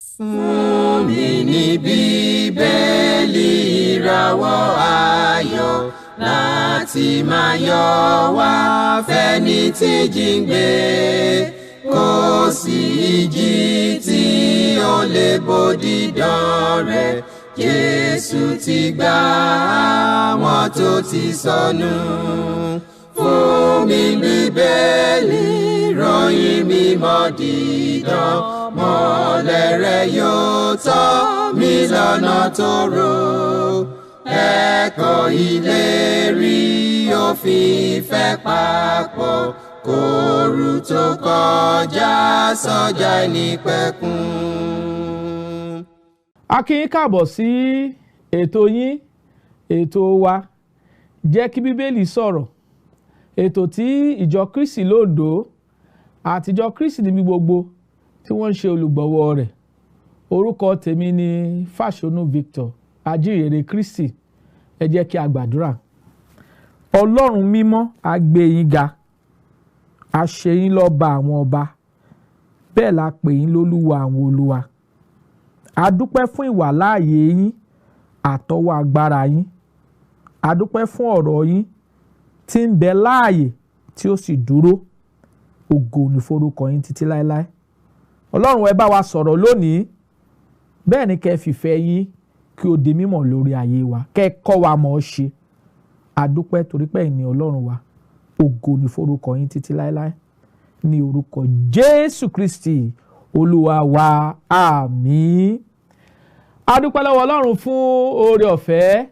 Fún mi ní Bíbélì ìràwọ̀ ayọ̀ láti máa yọ wá fẹ́ni tí jíǹgbé, kò sí ìjì tí ó lè bòdì dán rẹ̀. Jésù ti gbà àwọn tó ti sọnù. Fún mi Bíbélì ròyìn mímọ́ dídán, mọ́lẹ̀ rẹ̀ yóò tọ́ mi lọ́nà tó rò. Ẹ̀kọ́ ìlérí òfin ìfẹ́ papọ̀, kóoru tó kọjá sọ́jà ìnípẹ̀kun. A kí yín káàbọ̀ sí ètò yín, ètò wa, Jẹ́ kí Bíbélì sọ̀rọ̀. Ètò tí ìjọ Kristi l'Óǹdó àti ìjọ Kristi níbi gbogbo tí wọ́n ń ṣe olùgbọ̀wọ́ rẹ̀. Orúkọ tèmi ni Fáṣọnù Victor, ajíhìnrere Kristi. Ẹ jẹ́ kí a gbàdúrà. Ọlọ́run mímọ́, a gbé yín ga, a ṣe yín lọ́ba àwọn ọba, bẹ́ẹ̀ la pè yín lólúwa àwọn olúwa. A dúpẹ́ fún ìwàláàyè yín àtọwọ́ agbára yín. A dúpẹ́ fún ọ̀rọ̀ yín tí ń bẹ láàyè tí ó sì dúró. Ògo ni forúkọ yín títí láéláé. Ọlọ́run, ẹ bá wa sọ̀rọ̀ lónìí. Bẹ́ẹ̀ ni kẹ́ fìfẹ́ yín kí ó di mímọ̀ lórí ayé wa, kẹ́ kọ́ wa mọ̀ ọ́ ṣe. A dúpẹ́ torí pé ẹ̀yin ni Ọlọ́run wa. Ògo ni forúkọ yín títí láéláé. Ní orúkọ Jésù Kristi Olúwa wa, àmín. A dúpẹ́ lọ́wọ́ Ọlọ́run fún oore ọ̀fẹ́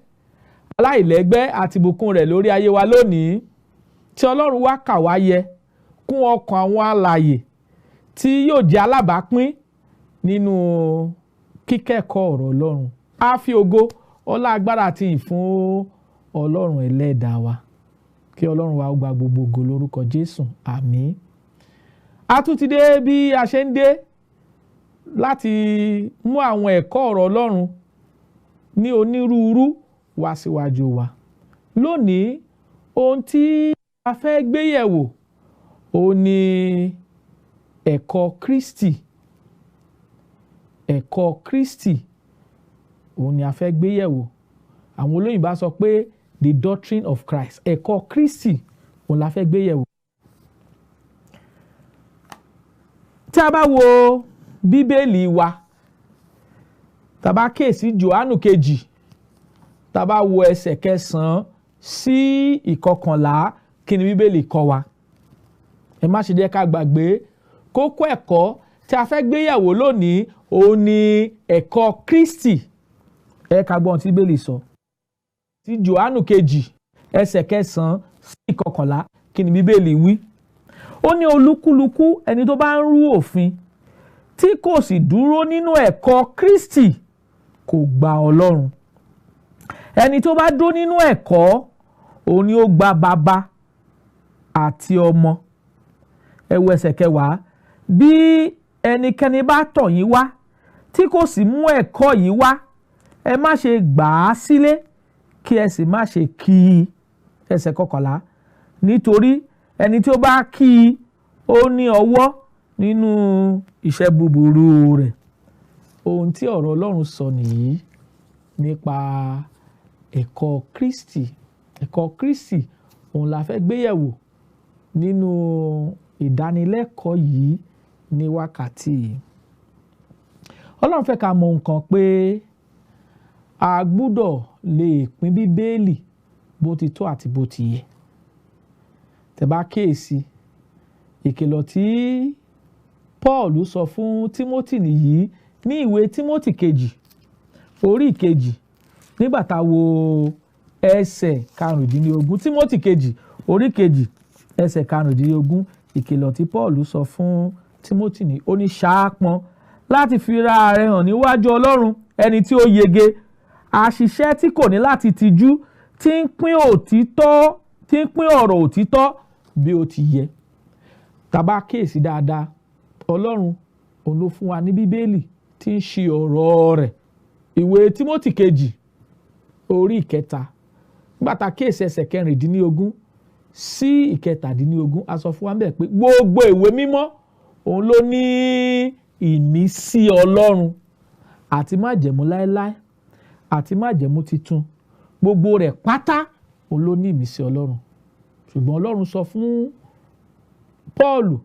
aláìlẹ́gbẹ́ àti ìbùkún rẹ̀ lórí ayé wa lónìí, tí Ọlọ́run wá kà wá yẹ kún ọkàn àwọn alààyè tí yóò jẹ́ alábàápín nínú kíkẹ́kọ̀ọ́ ọ̀rọ̀ Ọlọ́run. A fi ògo, ọlá, agbára àti ìyìn fún Ọlọ́run ẹlẹ́dàá wa. Kí Ọlọ́run wa ó gba gbogbo ògo lórúkọ Jésù, àmín. A tún ti dé bí a ṣe ń dé láti mú àwọn ẹ̀kọ́ ọ̀rọ̀ Ọlọ́run ní onírúurú wá síwájú wa. Lónìí, ohun tí a fẹ́ gbé yẹ̀wò ó ní ẹ̀kọ́ Kristi. Ẹ̀kọ́ Kristi òun ni a fẹ́ gbé yẹ̀wò. Àwọn olóyìnbó sọ pé the doctrine of Christ. Ẹ̀kọ́ Kristi òun la fẹ́ gbé yẹ̀wò. Tí a bá wo Bíbélì wa, tá bá kíyèsí Jòhánù kejì, tá bá wo ẹsẹ̀ 9 sí 11, kí ni Bíbélì kọ́ wa? Ẹ má ṣe jẹ́ ká gbàgbé kókó ẹ̀kọ́ tí a fẹ́ gbé yẹ̀wò lónìí, òun ni ẹ̀kọ́ Kristi. Ẹ ká gbọ́ ohun tí Bíbélì sọ. Tí Jòhánù kejì ẹsẹ̀ 9 sí 11, kí ni Bíbélì wí? Ó ní olúkúlùkù ẹni tó bá ń rú òfin tí kò sì dúró nínú ẹ̀kọ́ Kristi kò gba Ọlọ́run. Ẹni tó bá dúró nínú ẹ̀kọ́, òun ni ó gba bàbá àti ọmọ. Ẹ wo ẹsẹ̀ 10. Bí ẹnikẹ́ni bá tọ̀ yín wá tí kò sì mú ẹ̀kọ́ yìí wá, ẹ má ṣe gbà á sílé, kí ẹ sì má ṣe kí i. Ẹsẹ̀ 11. Nítorí ẹni tí ó bá kí i, ó ní ọwọ́ nínú iṣẹ́ búburú rẹ̀. Ohun tí ọ̀rọ̀ Ọlọ́run sọ nìyí nípa ẹ̀kọ́ Kristi. Ẹ̀kọ́ Kristi òun la fẹ́ gbé yẹ̀wò nínú ìdánilẹ́kọ̀ọ́ yìí ní wákàtí yìí. Ọlọ́run fẹ́ ká mọ nǹkan pé a gbúdọ̀ lè pín Bíbélì bó ti tó àti bó ti yẹ. Tẹ́ bá kíyèsí ìkìlọ̀ tí Paul sọ fún Tímótì nìyí ní ìwé Tímótì kejì orí ìkejì, nígbà tá a wo ẹsẹ̀ 15. Tímótì kejì orí kejì ẹsẹ̀ 15, ìkìlọ̀ tí Paul sọ fún Tímótì ní, ó ní ṣaápọn láti fi ra rẹ̀ hàn níwájú Ọlọ́run ẹni tí ó yege, àṣìṣe tí kò ní láti tijú, tí ń pín òtítọ́, tí ń pín ọ̀rọ̀ òtítọ́ bí ó ti yẹ. Tá bá kíyèsí dáadáa, Ọlọ́run òun ló fún wa ní Bíbélì tí ń ṣe ọ̀rọ̀ rẹ̀. Ìwé Tímótì kejì orí 3, nígbà tá kíyèsí ẹsẹ̀ 16 sí 17, a sọ fún wa níbẹ̀ pé gbogbo ìwé mímọ́ òun ló ní ìmísí Ọlọ́run, àti májẹ̀mú láéláé àti májẹ̀mú titun, gbogbo rẹ̀ pátá òun ló ní ìmísí Ọlọ́run. Ṣùgbọ́n Ọlọ́run sọ fún Pọ́ọ̀lù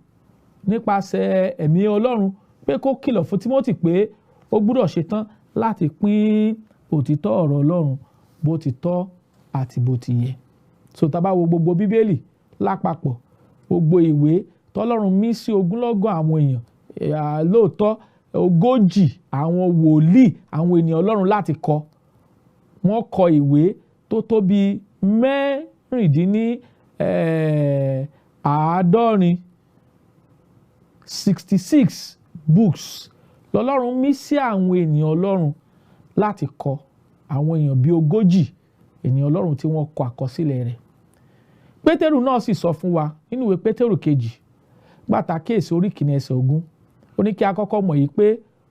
nípasẹ̀ ẹ̀mí Ọlọ́run pé kó kìlọ̀ fún Tímótì pé ó gbúdọ̀ ṣetán láti pín òtítọ́ ọ̀rọ̀ Ọlọ́run bó ti tọ́ àti bó ti yẹ. So tá bá wo gbogbo Bíbélì lápapọ̀, gbogbo ìwé tọ́lọ́run mí sí ogúnlọ́gọ̀ àwọn èèyàn, lóòótọ́ 40 àwọn wòlíì, àwọn ènìyàn Ọlọ́run láti kọ. Wọ́n kọ ìwé tó tó bí 66, 66 books lọ́lọ́run mí sí àwọn ènìyàn Ọlọ́run láti kọ. Àwọn èèyàn bíi 40 ènìyàn Ọlọ́run tí wọ́n kọ àkọsílẹ̀ rẹ̀. Pétérù náà sì sọ fún wa nínú ìwé Pétérù kejì gbàtà kéèsì orí 1 ẹsẹ̀ 20, ó ní kí a kọ́kọ́ mọ̀ yìí pé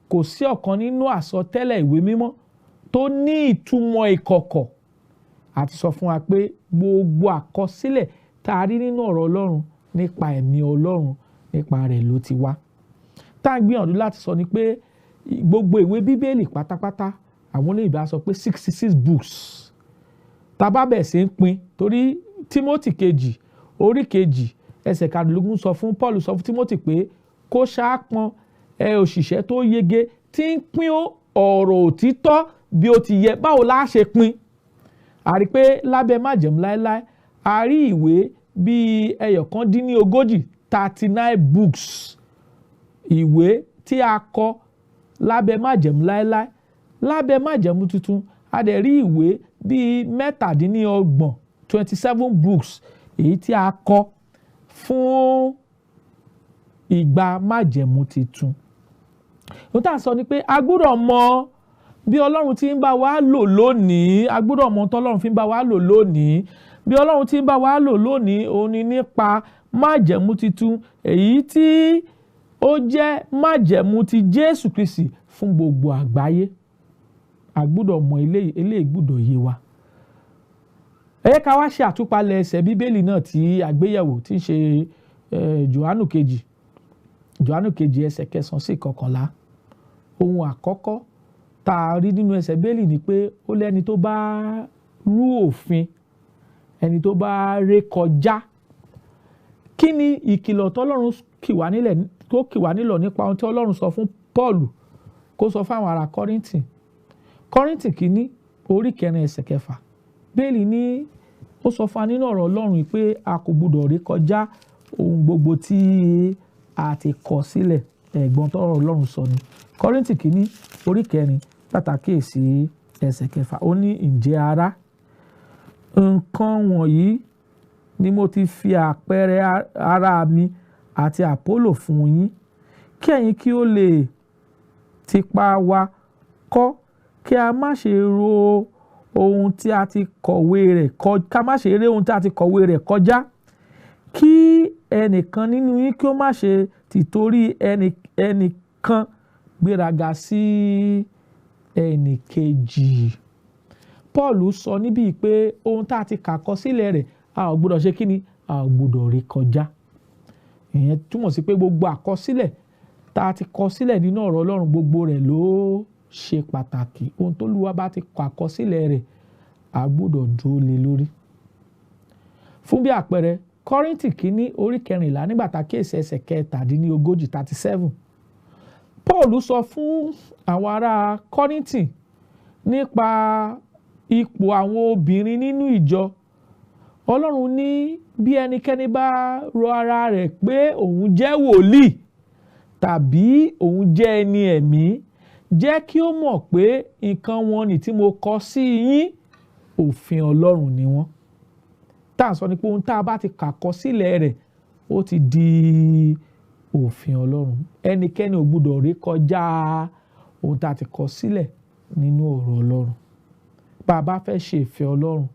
kò sí ọ̀kan nínú àsọtẹ́lẹ̀ ìwé mímọ́ tó ní ìtumọ̀ ìkọ̀kọ̀. Àti sọ fún wa pé gbogbo àkọsílẹ̀ tá a rí nínú ọ̀rọ̀ Ọlọ́run nípa ẹ̀mí Ọlọ́run, nípa rẹ̀ ló ti wá. Tá a gbìyànjú láti sọ ni pé gbogbo ìwé Bíbélì pátápátá, àwọn olóyìnbó á sọ pé 66 books. Tá a bá bẹ̀ sí ń pín, torí Tímótì kejì orí 2 ẹsẹ̀ 15 sọ fún Paul sọ fún Tímótì pé kó ṣáàpọn òṣìṣẹ́ tó yege tí ń pín ọ̀rọ̀ òtítọ́ bí ó ti yẹ. Báwo la ṣe pín? A rí pé lábẹ́ májẹ̀mú láéláé a rí ìwé bíi 39, 39 books, ìwé tí a kọ lábẹ́ májẹ̀mú láéláé. Lábẹ́ májẹ̀mú tuntun a dẹ̀ rí ìwé bíi 27, 27 books èyí tí a kọ fún ìgbà májẹ̀mú titun. Ohun tá a sọ ni pé a gbúdọ̀ mọ bí Ọlọ́run ti ń bá wa lò lónìí, a gbúdọ̀ mọ tọ́lọ́run fi ń bá wa lò lónìí. Bí Ọlọ́run ti ń bá wa lò lónìí, òun ni nípa májẹ̀mú titun èyí tí ó jẹ́ májẹ̀mú ti Jésù Kristi fún gbogbo àgbáyé. A gbúdọ̀ mọ eléyìí gbúdọ̀ yé wa. Ẹ jẹ́ ká wá ṣe àtúpalẹ̀ ẹsẹ̀ Bíbélì náà tí àgbéyẹ̀wò tí ń ṣe Jòhánù kejì, Jòhánù kejì ẹsẹ̀ 9 sí 11. Ohun àkọ́kọ́ tá a rí nínú ẹsẹ̀ Bíbélì ni pé ó lẹ́ni tó bá rú òfin, ẹni tó bá ré kọjá. Kí ni ìkìlọ̀ tọ́lọ́run kì wá nílẹ̀, tó kì wá nílọ̀ nípa ohun tí Ọlọ́run sọ fún Pọ́ọ̀lù kó sọ fáwọn ará Kọ́ríńtì? Kọ́ríńtì kìíní orí 4 ẹsẹ̀ 6. Bíbélì ní ó sọ fún wa nínú ọ̀rọ̀ Ọlọ́run pé a kò gbúdọ̀ ré kọjá ohun gbogbo tí a ti kọ sílẹ̀. Ẹ̀gbọ́n tọ́rọ̀ Ọlọ́run sọ ni. Kọ́ríńtì kìíní orí 4 pàtàkì sí ẹsẹ̀ 6. Ó ní, ǹjẹ́ ará, nǹkan wọ̀nyí ni mo ti fi àpẹẹrẹ ara mi àti Àpólò fún yín, kí ẹ̀yin kí ó lè tipa wa kọ́, kí a má ṣe ro ohun tí a ti kọ̀wé rẹ̀ ká má ṣe ré ohun tí a ti kọ̀wé rẹ̀ kọjá, kí ẹnìkan nínú yín kí ó má ṣe tìtorí ẹnìkan gbéraga sí ẹnìkejì. Paul sọ níbí pé ohun tá a ti kà kọ sílẹ̀ rẹ̀ a ò gbúdọ̀ ṣe kíni, a ò gbúdọ̀ ré kọjá. Ìyẹn túmọ̀ sí pé gbogbo àkọsílẹ̀ tá a ti kọ sílẹ̀ nínú ọ̀rọ̀ Ọlọ́run gbogbo rẹ̀ ló ṣe pàtàkì. Ohun t'Olúwa bá ti kọ àkọsílẹ̀ rẹ̀ a gbúdọ̀ dúró lé lórí. Fún bí àpẹẹrẹ, Kọ́ríńtì kìíní orí 14 nígbà tá a kíyèsí ẹsẹ̀ 37, 37. Paul sọ fún àwọn ará Kọ́ríńtì nípa ipò àwọn obìnrin nínú ìjọ. Ọlọ́run ní bí ẹnikẹ́ni bá rọ ara rẹ̀ pé òun jẹ́ wòlíì tàbí òun jẹ́ ẹni ẹ̀mí, jẹ́ kí ó mọ̀ pé nǹkan wọn ni tí mo kọ sí yín, òfin Ọlọ́run ni wọ́n. Tá à ń sọ ni pé ohun tá a bá ti kà kọ sílẹ̀ rẹ̀ ó ti di òfin Ọlọ́run. Ẹnikẹ́ni ò gbúdọ̀ rí kọjá ohun tá a ti kọ sílẹ̀ nínú ọ̀rọ̀ Ọlọ́run. Bá a bá fẹ́ ṣe ìfẹ́ Ọlọ́run,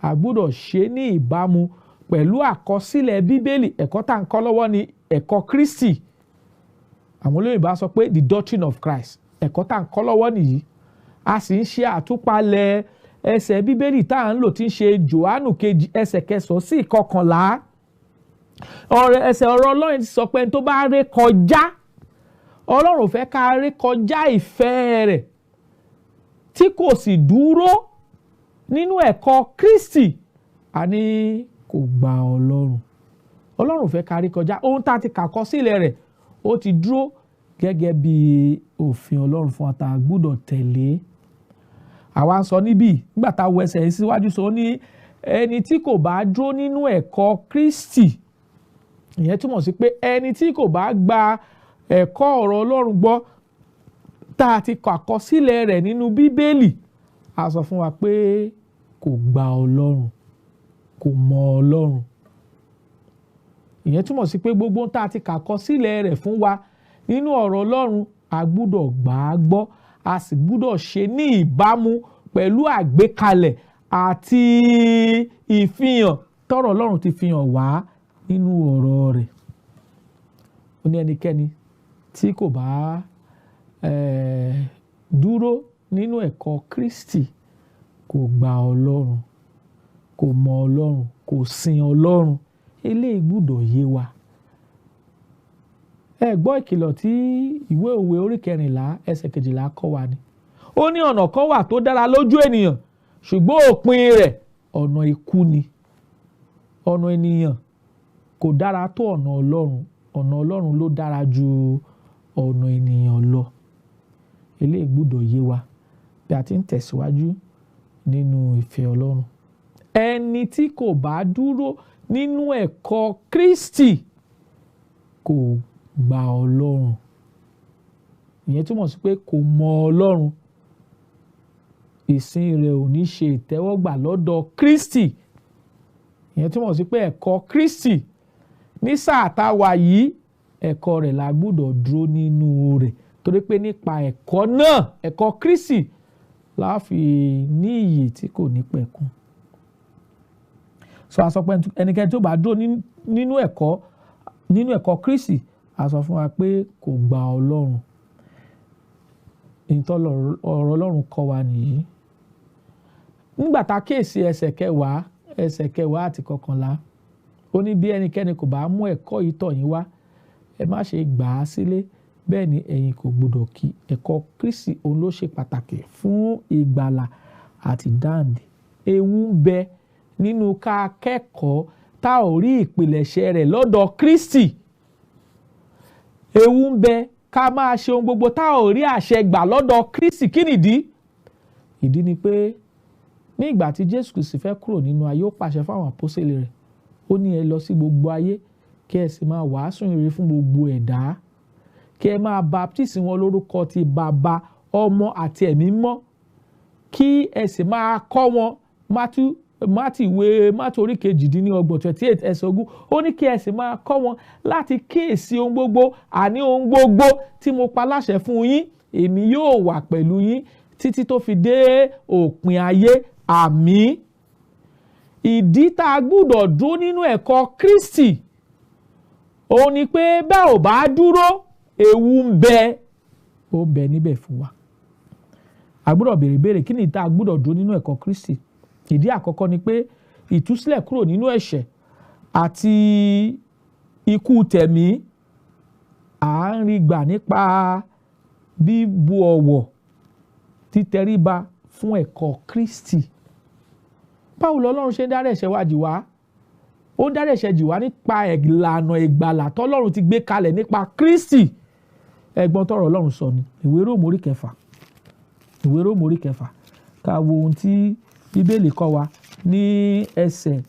a gbúdọ̀ ṣe ní ìbámu pẹ̀lú àkọsílẹ̀ Bíbélì. Ẹ̀kọ́ tá à ń kọ́ lọ́wọ́ ni ẹ̀kọ́ Kristi. Àwọn olóyìnbó á sọ pé the doctrine of Christ. Ẹ̀kọ́ tá à ń kọ́ lọ́wọ́ nìyí. A sì ń ṣe àtúpalẹ̀ ẹsẹ̀ Bíbélì tá à ń lò tí ń ṣe Jòhánù kejì ẹsẹ̀ 9 sí 11. Ọ̀rọ̀ ẹsẹ̀ ọ̀rọ̀ Ọlọ́run ti sọ pé ẹni tó bá ré kọjá Ọlọ́run ò fẹ́ ká rí kọjá ìfẹ́ rẹ̀ tí kò sì dúró nínú ẹ̀kọ́ Kristi, a ní kò gba Ọlọ́run. Ọlọ́run ò fẹ́ ká rí kọjá ohun tá a ti kà kọ sílẹ̀ rẹ̀, ó ti dúró gẹ́gẹ́ bí òfin Ọlọ́run fún wa tá a gbúdọ̀ tẹ̀lé. Àwa ń sọ níbí nígbà tá a wọ ẹsẹ̀ yìí síwájú, sọ ní ẹni tí kò bá dúró nínú ẹ̀kọ́ Kristi, ìyẹn túmọ̀ sí pé ẹni tí kò bá gba ẹ̀kọ́ ọ̀rọ̀ Ọlọ́run gbọ́ tá a ti kọ àkọsílẹ̀ rẹ̀ nínú Bíbélì, a sọ fún wa pé kò gba Ọlọ́run, kò mọ Ọlọ́run. Ìyẹn túmọ̀ sí pé gbogbo tá a ti kà àkọsílẹ̀ rẹ̀ fún wa nínú ọ̀rọ̀ Ọlọ́run, a gbúdọ̀ gbà á gbọ́, a sì gbúdọ̀ ṣe ní ìbámu pẹ̀lú àgbékalẹ̀ àti ìfihàn tọ́rọ̀ Ọlọ́run ti fihàn wá nínú ọ̀rọ̀ rẹ̀. Ó ní ẹnikẹ́ni tí kò bá dúró nínú ẹ̀kọ́ Kristi kò gba Ọlọ́run, kò mọ Ọlọ́run, kò sin Ọlọ́run. Eléyìí gbúdọ̀ yé wa. Ẹ gbọ́ ìkìlọ̀ tí ìwé òwe orí 14 ẹsẹ̀ 12 kọ́ wa ni. Ó ní ọ̀nà kan wà tó dára lójú ènìyàn, ṣùgbọ́n òpin rẹ̀ ọ̀nà ikú ni. Ọ̀nà ènìyàn kò dára tó ọ̀nà Ọlọ́run. Ọ̀nà Ọlọ́run ló dára ju ọ̀nà ènìyàn lọ. Eléyìí gbúdọ̀ yé wa bí a ti ń tẹ̀síwájú nínú ìfẹ́ Ọlọ́run. Ẹni tí kò bá dúró nínú ẹ̀kọ́ Kristi kò gba Ọlọ́run. Ìyẹn túmọ̀ sí pé kò mọ Ọlọ́run. Ìsìn rẹ̀ ò ní ṣe ìtẹ́wọ́gbà lọ́dọ̀ Kristi. Ìyẹn túmọ̀ sí pé ẹ̀kọ́ Kristi ní sáà tá a wà yìí, ẹ̀kọ́ rẹ̀ la gbúdọ̀ dúró nínú rẹ̀, torí pé nípa ẹ̀kọ́ náà, ẹ̀kọ́ Kristi, la fi ní ìyè tí kò ní pẹ̀kun. So a sọ pé ẹnikẹ́ni tó bá dúró nínú ẹ̀kọ́ Kristi, a sọ fún wa pé kò gba Ọlọ́run. Ìtọ́ ọ̀rọ̀ Ọlọ́run kọ́ wa nìyí. Nígbà tá a kíyèsí ẹsẹ̀ kẹwàá àti 11, ó ní bí ẹnikẹ́ni kò bá mú ẹ̀kọ́ yìí tọ̀ yín wá, ẹ má ṣe gbà á sílé, bẹ́ẹ̀ ni ẹ̀yin kò gbọdọ̀ kí. Ẹ̀kọ́ Kristi òun ló ṣe pàtàkì fún ìgbàlà àti dáǹdè. Ewu ń bẹ nínú ká kẹ́kọ̀ọ́ tá ò rí ìpìlẹ̀ṣẹ̀ rẹ̀ lọ́dọ̀ Kristi. Ewu ń bẹ ká máa ṣe ohun gbogbo tá ò rí àṣẹ gbà lọ́dọ̀ Kristi. Kí nìdí? Ìdí ni pé ní ìgbà tí Jésù Kristi fẹ́ kúrò nínú ayé, ó pàṣẹ fáwọn àpọ́sítélì rẹ̀, ó ní ẹ lọ sí gbogbo ayé kí ẹ sì máa wàásù ìrere fún gbogbo ẹ̀dá, kí ẹ máa baptisi wọn lórúkọ ti Bàbá, Ọmọ àti Ẹ̀mí Mímọ́, kí ẹ sì máa kọ́ wọn. Mátì orí 28 28 ẹsẹ̀ 20, ó ní kí ẹ sì máa kọ́ wọn láti kíyèsí ohun gbogbo, àní ohun gbogbo tí mo pa láṣẹ fún yín, èmi yóò wà pẹ̀lú yín títí tó fi dé òpin ayé. Àmín. Ìdí tá a gbúdọ̀ dúró nínú ẹ̀kọ́ Kristi òun ni pé bẹ́ẹ̀ ò bá dúró, ewu ń bẹ, ó ń bẹ níbẹ̀ fún wa. A gbúdọ̀ béèrè béèrè kí ni tá a gbúdọ̀ dúró nínú ẹ̀kọ́ Kristi. Ìdí àkọ́kọ́ ni pé ìtúsílẹ̀ kúrò nínú ẹ̀ṣẹ̀ àti ikú tẹ̀mí à ń rí gbà nípa bíbu ọ̀wọ̀ títẹríba fún ẹ̀kọ́ Kristi. Báwo lọ́lọ́run ṣe ń dárí ẹ̀ṣẹ̀ wa jì wá? Ó ń dárí ẹ̀ṣẹ̀ jì wá nípa ìlànà ìgbàlà tọ́lọ́run ti gbé kalẹ̀ nípa Kristi. Ẹ̀gbọ́n tọ́rọ̀ Ọlọ́run sọ ni ìwé Róòmù orí kẹfà, ìwé Róòmù orí kẹfà, ká wo ohun tí Bíbélì kọ́ wa ní ẹsẹ̀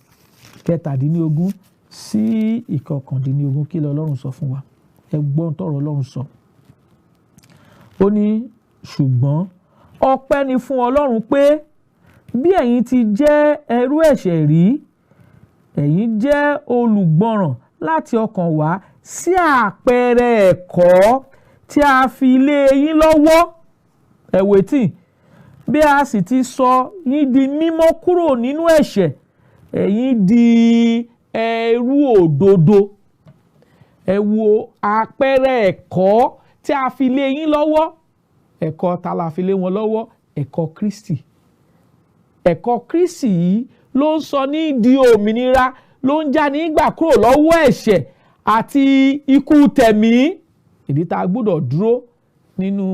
17 sí 19. Kí lọ́lọ́run sọ fún wa? Ẹ̀gbọ́n tọ́rọ̀ Ọlọ́run sọ. Ó ní ṣùgbọ́n ọpẹ́ ni fún Ọlọ́run pé bí ẹ̀yin ti jẹ́ ẹrú ẹ̀ṣẹ̀ rí, ẹ̀yin jẹ́ olùgbọràn láti ọkàn wá sí àpẹẹrẹ ẹ̀kọ́ tí a fi lé yín lọ́wọ́. Ẹ̀wẹ̀tì, bí a sì ti sọ yín di mímọ́ kúrò nínú ẹ̀ṣẹ̀, ẹ̀yin di ẹrú òdodo. Ẹ wo àpẹẹrẹ ẹ̀kọ́ tí a fi lé yín lọ́wọ́. Ẹ̀kọ́ ta la fi lé wọn lọ́wọ́? Ẹ̀kọ́ Kristi. Ẹ̀kọ́ Kristi yìí ló ń sọ ní di òmìnira, ló ń já ní gbà kúrò lọ́wọ́ ẹ̀ṣẹ̀ àti ikú tẹ̀mí. Ìdí tá a gbúdọ̀ dúró nínú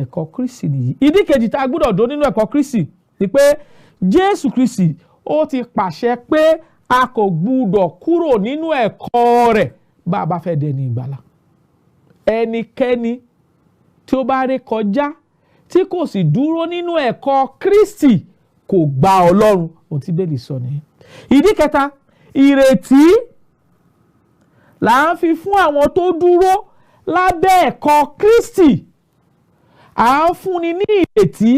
ẹ̀kọ́ Kristi nìyí. Ìdí kejì tá a gbúdọ̀ dúró nínú ẹ̀kọ́ Kristi ni pé Jésù Kristi ó ti pàṣẹ pé a kò gbúdọ̀ kúrò nínú ẹ̀kọ́ rẹ̀ bá a bá fẹ́ dẹni ìgbàlà. Ẹnikẹ́ni tí ó bá ré kọjá tí kò sì dúró nínú ẹ̀kọ́ Kristi kò gba Ọlọ́run. Ohun tí Bíbélì sọ nìyẹn. Ìdí kẹta, ìrètí là ń fi fún àwọn tó dúró lábẹ́ ẹ̀kọ́ Kristi. À ń fúnni ní ìrètí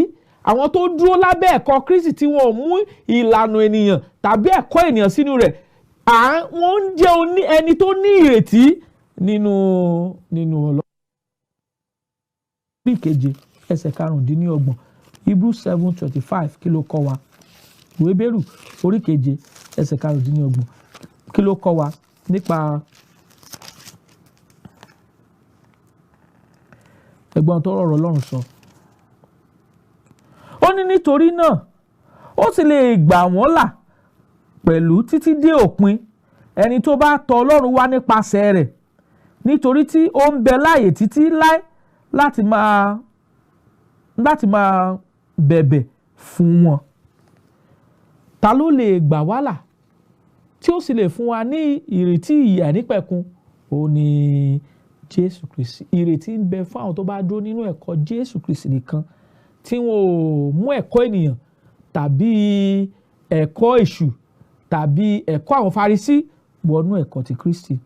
àwọn tó dúró lábẹ́ ẹ̀kọ́ Kristi tí wọn ò mú ìlànà ènìyàn tàbí ẹ̀kọ́ ènìyàn sínú rẹ̀. Wọ́n ń jẹ́ ẹni tó ní ìrètí nínú Ọlọ́run. Orí keje ẹsẹ̀ 25, Hebrews 7:25, kí ló kọ́ wa? Ìwé Hébérù orí keje ẹsẹ̀ 25, kí ló kọ́ wa nípa ẹ̀gbọ́n tó rọrọ Ọlọ́run sọ? Ó ní nítorí náà ó sì lè gbà wọ́n là pẹ̀lú títí dé òpin ẹni tó bá tọ̀ Ọlọ́run wá nípasẹ̀ rẹ̀, nítorí tí ó ń bẹ láàyè títí láé láti máa bẹ̀bẹ̀ fún wọn. Ta ló lè gbà wá là tí ó sì lè fún wa ní ìrètí ìyè àìnípẹ̀kun? Ó ní Jésù Kristi. Ìrètí ń bẹ fún àwọn tó bá dúró nínú ẹ̀kọ́ Jésù Kristi nìkan, tí wọn ò mú ẹ̀kọ́ ènìyàn tàbí ẹ̀kọ́ èṣù tàbí ẹ̀kọ́ àwọn Farisí wọnú ẹ̀kọ́ ti Kristi.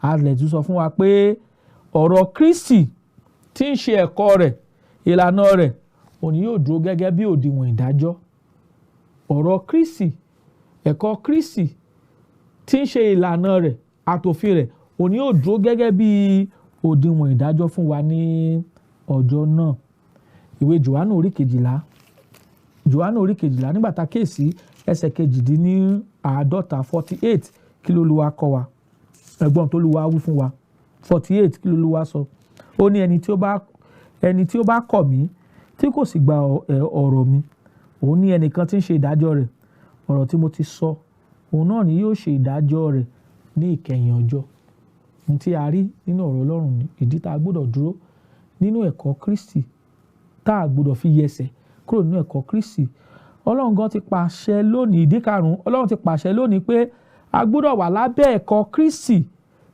A lè tún sọ fún wa pé ọ̀rọ̀ Kristi tí ń ṣe ẹ̀kọ́ rẹ̀, ìlànà rẹ̀, òun yóò dúró gẹ́gẹ́ bí òdiwọ̀n ìdájọ́. Ọ̀rọ̀ Kristi, ẹ̀kọ́ Kristi tí ń ṣe ìlànà rẹ̀ àtòfin rẹ̀, òun yóò dúró gẹ́gẹ́ bí òdiwọ̀n ìdájọ́ fún wa ní ọjọ́ náà. Ìwé Jòhánù orí kejìlá, Jòhánù orí kejìlá, nígbà tá a kíyèsí ẹsẹ̀ 48, 48, kí ló Olúwa kọ́ wa? Ẹ̀gbọ́n tó Olúwa wí fún wa. 48, kí ló Olúwa sọ? Ó ní ẹni tí ó bá kọ̀ mí tí kò sì gba ọ̀rọ̀ mi, òun ní ẹnìkan tí ń ṣe ìdájọ́ rẹ̀. Ọ̀rọ̀ tí mo ti sọ, òun náà ni yóò ṣe ìdájọ́ rẹ̀ ní ìkẹyìn ọjọ́. Ohun tí a rí nínú ọ̀rọ̀ Ọlọ́run ni ìdí tá a gbọ́dọ̀ dúró nínú ẹ̀kọ́ Kristi, tá a gbọ́dọ̀ fi yẹsẹ̀ kúrò nínú ẹ̀kọ́ Kristi. Ọlọ́run gan ti pàṣẹ lónìí. Ìdí karùn-ún, Ọlọ́run ti pàṣẹ lónìí pé a gbọ́dọ̀ wà lábẹ́ ẹ̀kọ́ Kristi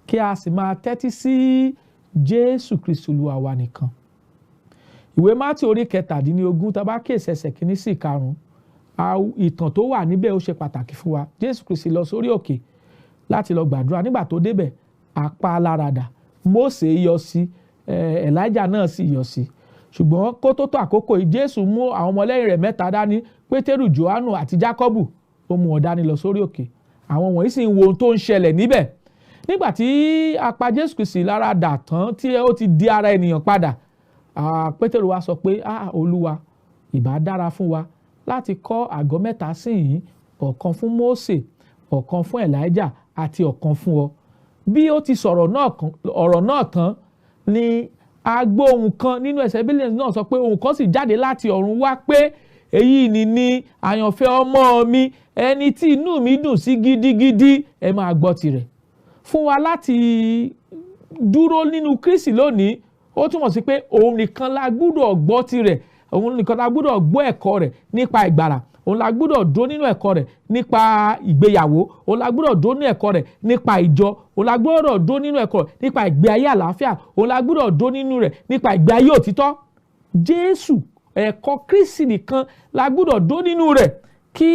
kí a sì máa tẹ́tí sí Jésù Kristi Olúwa wa nìkan. Ìwé Mátíù orí 17, tá a bá kíyèsí ẹsẹ̀ 1 sí 5, ìtàn tó wà níbẹ̀ ó ṣe pàtàkì fún wa. Jésù Kristi lọ sórí òkè láti lọ gbàdúrà. Nígbà tó débẹ̀, apá láradà, Mósè yọ sí, Èlíjà náà sì yọ sí. Ṣùgbọ́n kó tó tó àkókò yìí, Jésù mú àwọn ọmọlẹ́yìn rẹ̀ mẹ́ta dání, Pétérù, Jòhánù àti Jákọ́bù. Ó mú wọn dání lọ sórí òkè. Àwọn wọ̀nyí sì ń wo ohun tó ń ṣẹlẹ̀ níbẹ̀. Nígbà tí a pa Jésù Kristi láradà tán, tí ó ti di ara ènìyàn padà, Pétérù wá sọ pé, Olúwa, ìbá dára fún wa láti kọ́ àgọ́ mẹ́ta sí yìí, ọ̀kan fún Mósè, ọ̀kan fún Èlíjà àti ọ̀kan fún ọ. Bí ó ti sọ̀rọ̀ ọ̀rọ̀ náà tán ni a gbọ́ ohùn kan nínú ẹsẹ̀ Bíbélì náà sọ pé ohùn kan sì jáde láti ọ̀run wá pé, èyí ni àyànfẹ́ ọmọ mi, ẹni tí inú mi dùn sí gidigidi, ẹ máa gbọ́ tirẹ̀. Fún wa láti dúró nínú Kristi lónìí, ó túmọ̀ sí pé òun nìkan la gbúdọ̀ gbọ́ tirẹ̀, òun nìkan la gbúdọ̀ gbọ́ ẹ̀kọ́ rẹ̀ nípa ìgbàlà, òun la gbúdọ̀ dúró nínú ẹ̀kọ́ rẹ̀ nípa ìgbéyàwó, òun la gbúdọ̀ dúró nínú ẹ̀kọ́ rẹ̀ nípa ìjọ, òun la gbúdọ̀ dúró nínú ẹ̀kọ́ rẹ̀ nípa ìgbé ayé àlàáfíà, òun la gbúdọ̀ dúró nínú rẹ̀ nípa ìgbé ayé òtítọ́. Jésù, ẹ̀kọ́ Kristi nìkan la gbúdọ̀ dúró nínú rẹ̀ kí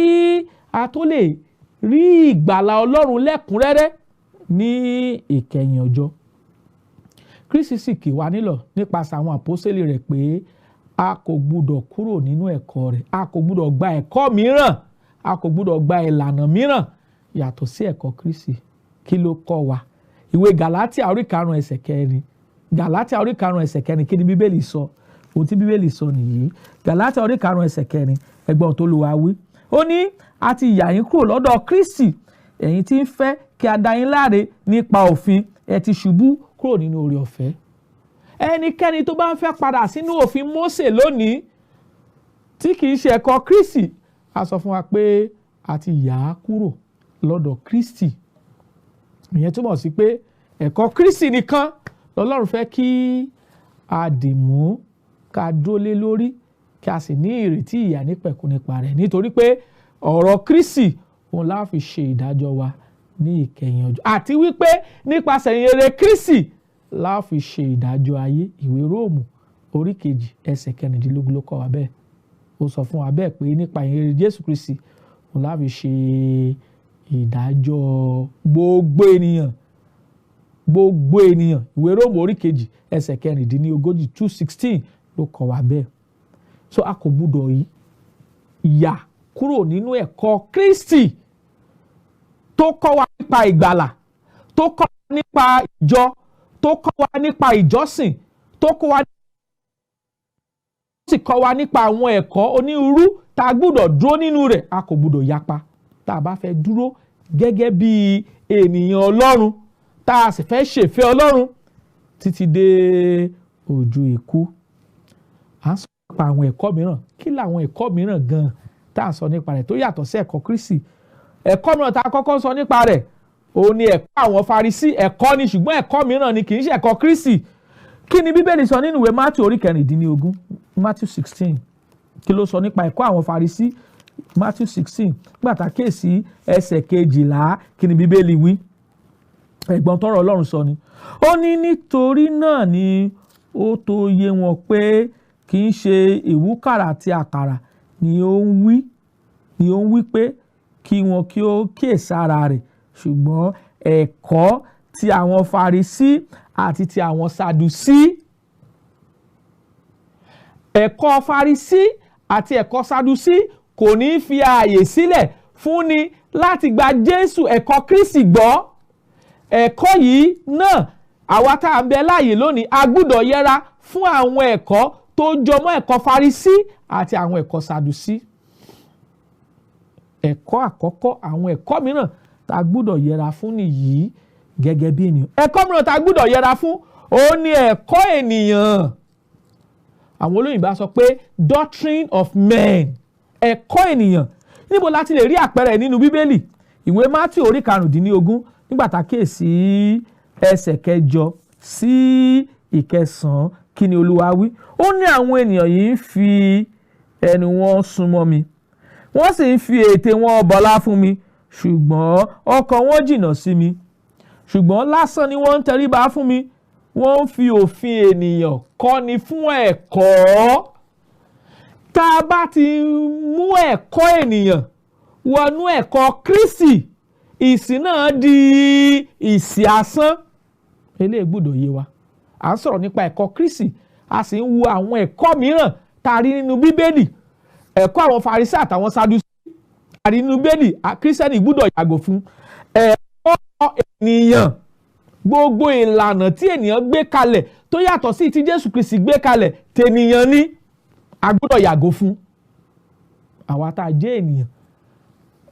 a tó lè rí ìgbàlà Ọlọ́run lẹ́kùnrẹ́rẹ́ ní ìkẹyìn ọjọ́. Kristi sì kì wá nílọ̀ nípasẹ̀ àwọn àpọ́sítélì rẹ̀ pé a kò gbúdọ̀ kúrò nínú ẹ̀kọ́ rẹ̀, a kò gbúdọ̀ gba ẹ̀kọ́ mìíràn, a kò gbúdọ̀ gba ìlànà mìíràn yàtọ̀ sí ẹ̀kọ́ Kristi. Kí ló kọ́ wa? Ìwé Gàlátíà orí 5 ẹsẹ̀ 4, Gàlátíà orí 5 ẹsẹ̀ 4, kí ni Bíbélì sọ? Ohun tí Bíbélì sọ nìyí. Gàlátíà orí 5 ẹsẹ̀ 4, ẹgbọ́n tó Olúwa wí. Ó ní, a ti yà yín kúrò lọ́dọ̀ Kristi, ẹ̀yin tí ń fẹ́ kí a dá yín láre nípa òfin, ẹ ti ṣubú kúrò nínú oore ọ̀fẹ́. Ẹnikẹ́ni tó bá ń fẹ́ padà sínú òfin Mósè lónìí tí kìí ṣe ẹ̀kọ́ Kristi, a sọ fún wa pé a ti yà á kúrò lọ́dọ̀ Kristi. Ìyẹn túmọ̀ sí pé ẹ̀kọ́ Kristi nìkan Ọlọ́run fẹ́ kí a dìmú, ká dúró lé lórí, kí a sì ní ìrètí ìyà nípẹ̀kun nípa rẹ̀, nítorí pé ọ̀rọ̀ Kristi òun la fi ṣe ìdájọ́ wa ní ìkẹyìn ọjọ́, àti wípé nípasẹ̀ ìyìnrere Kristi la fi ṣe ìdájọ́ ayé. Ìwé Róòmù orí 2 ẹsẹ̀ 16 ló kọ́ wa bẹ́ẹ̀. Ó sọ fún wa bẹ́ẹ̀ pé nípa ìyìnrere Jésù Kristi òun la fi ṣe ìdájọ́ gbogbo ènìyàn, gbogbo ènìyàn. Ìwé Róòmù orí 2 ẹsẹ̀ 36, 2:16 ló kọ́ wa bẹ́ẹ̀. So a kò gbúdọ̀ yà kúrò nínú ẹ̀kọ́ Kristi tó kọ́ wa nípa ìgbàlà, tó kọ́ wa nípa ìjọ, tó kọ́ wa nípa ìjọsìn, tó kọ́ wa sì kọ́ wa nípa àwọn ẹ̀kọ́ onírúurú tá a gbúdọ̀ dúró nínú rẹ̀. A kò gbúdọ̀ yapa tá a bá fẹ́ dúró gẹ́gẹ́ bí ènìyàn Ọlọ́run, tá a sì fẹ́ ṣèfẹ́ Ọlọ́run títí dé ojú ikú. À ń sọ nípa àwọn ẹ̀kọ́ mìíràn. Kí làwọn ẹ̀kọ́ mìíràn gan-an tá a sọ nípa rẹ̀ tó yàtọ̀ sí ẹ̀kọ́ Kristi? Ẹ̀kọ́ mìíràn tá a kọ́kọ́ sọ nípa rẹ̀ òun ni ẹ̀kọ́ àwọn Farisí. Ẹ̀kọ́ ni, ṣùgbọ́n ẹ̀kọ́ mìíràn ni, kì í ṣe ẹ̀kọ́ Kristi. Kí ni Bíbélì sọ nínú ìwé Matthew orí 16, Matthew 16? Kí ló sọ nípa ẹ̀kọ́ àwọn Farisí? Matthew 16, nígbà tá a kíyèsí ẹsẹ̀ 12, kí ni Bíbélì wí? Ẹ̀gbọ́n tọ́rọ̀ Ọlọ́run sọ ni. Ó ní nítorí náà ni ó tó yé wọn pé kì í ṣe ìwúkàrà àti àkàrà ni ó ń wí pé kí wọn kí ó kíyèsára rẹ̀, ṣùgbọ́n ẹ̀kọ́ ti àwọn Farisí àti ti àwọn Sadusí. Ẹ̀kọ́ Farisí àti ẹ̀kọ́ Sadusí kò ní fi ààyè sílẹ̀ fúnni láti gba Jésù ẹ̀kọ́ Kristi gbọ́. Ẹ̀kọ́ yìí náà àwa tá à ń bẹ láàyè lónìí a gbúdọ̀ yẹra fún àwọn ẹ̀kọ́ tó jọmọ́ ẹ̀kọ́ Farisí àti àwọn ẹ̀kọ́ Sadusí. Ẹ̀kọ́ àkọ́kọ́, àwọn ẹ̀kọ́ mìíràn tá a gbúdọ̀ yẹra fún nìyí gẹ́gẹ́ bí ènìyàn. Ẹ̀kọ́ mìíràn tá a gbúdọ̀ yẹra fún òun ni ẹ̀kọ́ ènìyàn. Àwọn olóyìnbá sọ pé doctrine of men, ẹ̀kọ́ ènìyàn. Níbo la ti lè rí àpẹẹrẹ nínú Bíbélì? Ìwé Mátíù orí 15, nígbà tá a kíyèsí ẹsẹ̀ 8 sí 9, kí ni Olúwa wí? Ó ní àwọn ènìyàn yìí ń fi ẹnu wọn súnmọ́ mi, wọ́n sì ń fi ètè wọn bọlá fún mi, ṣùgbọ́n ọkàn wọn jìnnà sí mi. Ṣùgbọ́n lásán ni wọ́n ń tẹríba fún mi, wọ́n ń fi òfin ènìyàn kọ́ni fún ẹ̀kọ́. Tá a bá ti mú ẹ̀kọ́ ènìyàn wọnú ẹ̀kọ́ Kristi, ìsìn náà di ìsìn asán. Eléyìí gbọ́dọ̀ yé wa. À ń sọ̀rọ̀ nípa ẹ̀kọ́ Kristi, a sì ń wo àwọn ẹ̀kọ́ mìíràn tá a rí nínú Bíbélì. Ẹ̀kọ́ àwọn Farisí àtàwọn Sadusí tá a rí nínú Bíbélì, Kírísítẹ́nì gbọ́dọ̀ yàgò fún. Ẹ̀kọ́ ènìyàn, gbogbo ìlànà tí ènìyàn gbé kalẹ̀ tó yàtọ̀ sí ti Jésù Kristi gbé kalẹ̀, tènìyàn ni a gbọ́dọ̀ yàgò fún. Àwa tá a jẹ́ ènìyàn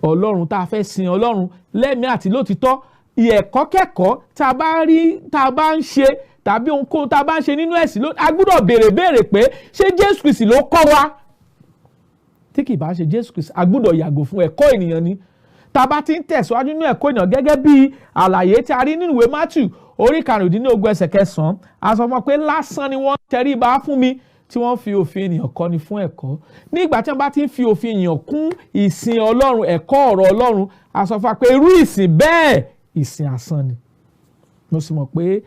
Ọlọ́run, tá a fẹ́ sin Ọlọ́run lẹ́mìí àti lótìtọ́, ẹ̀kọ́ kẹ́kọ̀ọ́ tá a bá rí, tá a bá ń ṣe tàbí ohunkóhun tá a bá ń ṣe nínú ẹ̀sìn, a gbọ́dọ̀ béèrè pé ṣé Jésù Kristi ló kọ́ wa? Tí kì bá ṣe Jésù Kristi, a gbọ́dọ̀ yàgò fún ẹ̀kọ́ ènìyàn ni. Tá a bá ti ń tẹ̀síwájú nínú ẹ̀kọ́ ènìyàn gẹ́gẹ́ bí àlàyé tí a rí nínú ìwé Mátíù orí 15 ẹsẹ̀ 9, a sọ fún pé lásán ni wọ́n tẹríba fún mi tí wọ́n fi òfin ènìyàn kọ́ni fún ẹ̀kọ́. Nígbà tí wọ́n bá ti ń fi òfin ènìyàn kún ìsìn Ọlọ́run, ẹ̀kọ́ ọ̀rọ̀ Ọlọ́run, a sọ fún wa pé irú ìsìn bẹ́ẹ̀ ìsìn asán ni. Mo sì mọ̀ pé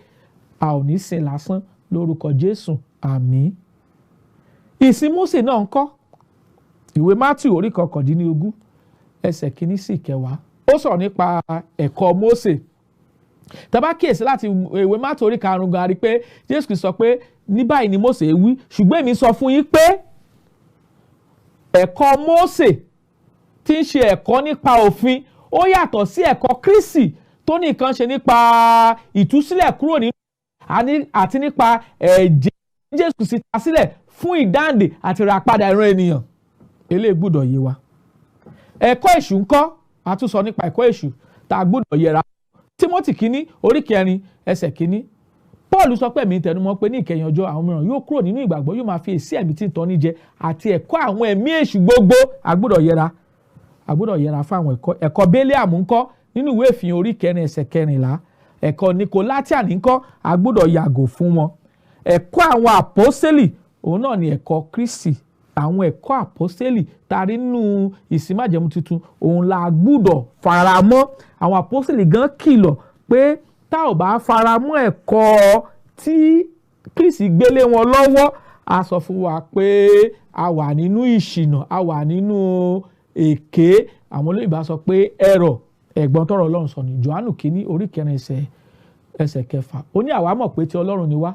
a ò ní sìn lásán lórúkọ Jésù, àmín. Ìsìn Mósè náà ń kọ́. Ìwé Mátíù orí 19 ẹsẹ̀ 1 sí 10, ó sọ̀rọ̀ nípa ẹ̀kọ́ Mósè. Tá bá kíyèsí láti ìwé Mátíù orí 5 gan, a rí pé Jésù Kristi sọ pé ní báyìí ni Mósè wí, ṣùgbọ́n èmi sọ fún yín pé ẹ̀kọ́ Mósè tí ń ṣe ẹ̀kọ́ nípa òfin ó yàtọ̀ sí ẹ̀kọ́ Kristi tó ní nǹkan ṣe nípa ìtúsílẹ̀ kúrò nínú àti nípa ẹ̀jẹ̀ Jésù Kristi ta sílẹ̀ fún ìdáǹdè àti ìràpadà ìran ènìyàn. Eléyìí gbọ́dọ̀ yé wa. Ẹ̀kọ́ èṣù ńkọ́? A tún sọ nípa ẹ̀kọ́ èṣù tá a gbọ́dọ̀ yẹra. Tímótì kínní orí 4 ẹsẹ̀ 1, Paul sọ pé ẹ̀mí tẹnumọ́ pé ní ìkẹyìn ọjọ́ àwọn mìíràn yóò kúrò nínú ìgbàgbọ́, yóò máa fi èsì ẹ̀mí tí ń tọ́ni jẹ àti ẹ̀kọ́ àwọn ẹ̀mí èṣù gbogbo. A gbọ́dọ̀ yẹra, a gbọ́dọ̀ yẹra fún àwọn ẹ̀kọ́. Ẹ̀kọ́ Bélíàmù ńkọ́? Nínú ìwé Ìfihàn orí 4 ẹsẹ̀ 14, Ẹ̀kọ́ Nikolatian ńkọ́? A gbọ́dọ̀ yàgò fún wọn. Ẹ̀kọ́ àwọn àpọ́sẹ́lì, òun náà ni ẹ̀kọ́ Kristi. Àwọn ẹ̀kọ́ àpọ́sẹ́lì tá a rí nínú ìsìn májẹ̀mú tuntun, òun la gbọ́dọ̀ faramọ́. Àwọn àpọ́sẹ́lì gan kìlọ̀ pé tá ò bá faramọ́ ẹ̀kọ́ tí Kristi gbélé wọn lọ́wọ́, a sọ fún wa pé a wà nínú ìṣìnà, a wà nínú èké. Àwọn olóyìnbá sọ pé ẹ̀rọ ẹ̀gbọ́n tọrọ Ọlọ́run sọ ní Jòhánù kínní orí kẹrin ẹsẹ̀ kẹfà. Ó ní àwa mọ̀ pé ti Ọlọ́run ni wá.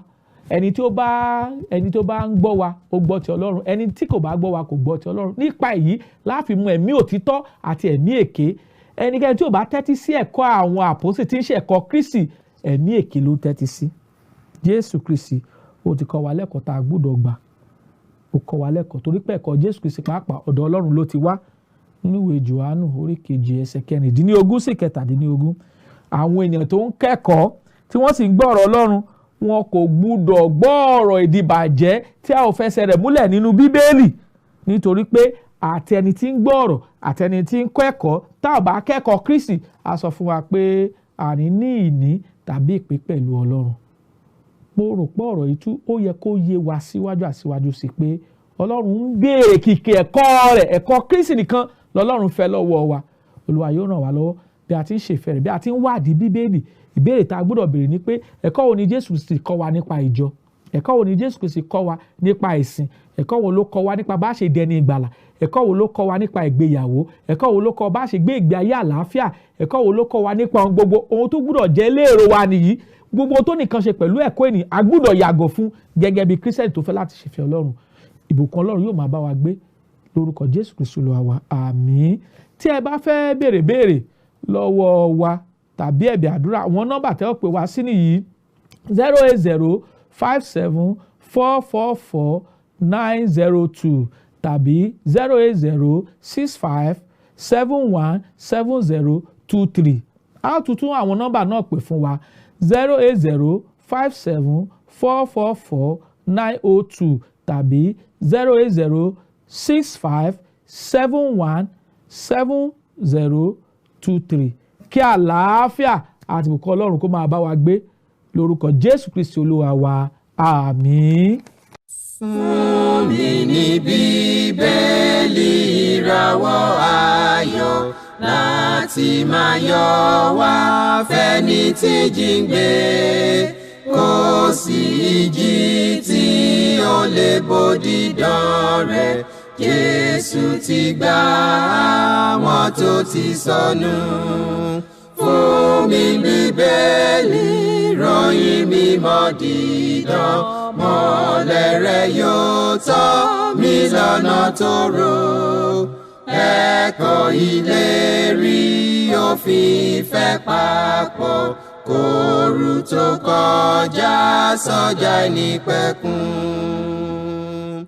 Ẹni tó bá ń gbọ́ wa, ó gbọ́ ti Ọlọ́run. Ẹni tí kò bá gbọ́ wa kò gbọ́ ti Ọlọ́run. Nípa èyí la fi mọ̀ ẹ̀mí òtítọ́ àti ẹ̀mí èké. Ẹnikẹ́ni tí ò bá tẹ́tí sí ẹ̀kọ́ àwọn àpọ́sítélì tí ń ṣe ẹ̀kọ́ Kristi, ẹ̀mí èké ló ń tẹ́tí sí. Jésù Kristi ó ti kọ́ wa lẹ́kọ̀ọ́ tá a gbọ́dọ̀ gbà. Ó kọ́ wa lẹ́kọ̀ọ́ torí pé ẹ̀kọ́ Jésù Kristi pàápàá ọ̀dọ̀ Ọlọ́run ló ti wá. Nínú ìwé Jòhánù orí kejì ẹsẹ̀ 16 sí 17. Àwọn ènìyàn tó ń kẹ́kọ̀ọ́ tí wọ́n sì ń gbọ́ ọ̀rọ̀ Ọlọ́run, wọn kò gbúdọ̀ gbọ́ ọ̀rọ̀ ìdìbàjẹ́ tí a ò fẹsẹ̀ rẹ̀ múlẹ̀ nínú Bíbélì, nítorí pé àti ẹni tí ń gbọ́ ọ̀rọ̀ àti ẹni tí ń kẹ́kọ̀ọ́, tá ò bá kẹ́kọ̀ọ́ Kristi, a sọ fún wa pé àní ní ìní tàbí ìpín pẹ̀lú Ọlọ́run. Mo rò pé ọ̀rọ̀ yìí tú ó yẹ kó yé wa síwájú àsíwájú sí pé Ọlọ́run ń béèrè kìkì ẹ̀kọ́ rẹ̀, ẹ̀kọ́ Kristi nìkan lọ́lọ́run fẹ́ lọ́wọ́ wa. Olúwa yóò ràn wá lọ́wọ́ bí a ti ń ṣèfẹ́ rẹ̀, bí a ti ń wádìí Bíbélì. Ìbéèrè tá a gbọ́dọ̀ béèrè ni pé ẹ̀kọ́ wo ni Jésù Kristi kọ́ wa nípa ìjọ? Ẹ̀kọ́ wo ni Jésù Kristi kọ́ wa nípa ìsìn? Ẹ̀kọ́ wo ló kọ́ wa nípa bá ṣe dẹni ìgbàlà? Ẹ̀kọ́ wo ló kọ́ wa nípa ìgbéyàwó? Ẹ̀kọ́ wo ló kọ́ bá ṣe gbé ìgbé ayé àlàáfíà? Ẹ̀kọ́ wo ló kọ́ wa nípa ohun gbogbo? Ohun tó gbọ́dọ̀ jẹ́ léèrò wa nìyí. Gbogbo tó nìkan ṣe pẹ̀lú ẹ̀kọ́ ènìyàn, a gbọ́dọ̀ yàgò fún gẹ́gẹ́ bí Kírísítẹ́nì tó fẹ́ láti ṣèfẹ́ Ọlọ́run. Ìbùkún Ọlọ́run yóò máa bá wa gbé lórúkọ Jésù Kristi Olúwa wa. Àmín. Tí ẹ bá fẹ́ béèrè béèrè lọ́wọ́ wa tàbí ẹ̀bẹ̀ àdúrà, àwọn nọ́mbà tẹ́ ó pè wá sí nìyí: 080 57 444 902 tàbí 080 65 71 70 23. A ó tún tún àwọn nọ́mbà náà pè fún wa: 080 57 444 902 tàbí 080 65 71 70 23. Kí àlàáfíà àti ìbùkún Ọlọ́run kó máa bá wa gbé lórúkọ Jésù Kristi Olúwa wa. Àmín. Fún mi ní Bíbélì ìràwọ̀ ayọ̀ láti máa yọ wá fẹ́ni tí jíǹgbé, kò sí ìjì tí ó lè bòdì dán rẹ̀. Jésù ti gbà àwọn tó ti sọnù. Fún mi Bíbélì ròyìn mímọ́ dídán, mọ́lẹ̀ rẹ̀ yóò tọ́ mi lọ́nà tó rò. Ẹ̀kọ́ ìlérí òfin ìfẹ́ papọ̀, kóoru tó kọjá sọ́jà ìnípẹ̀kun.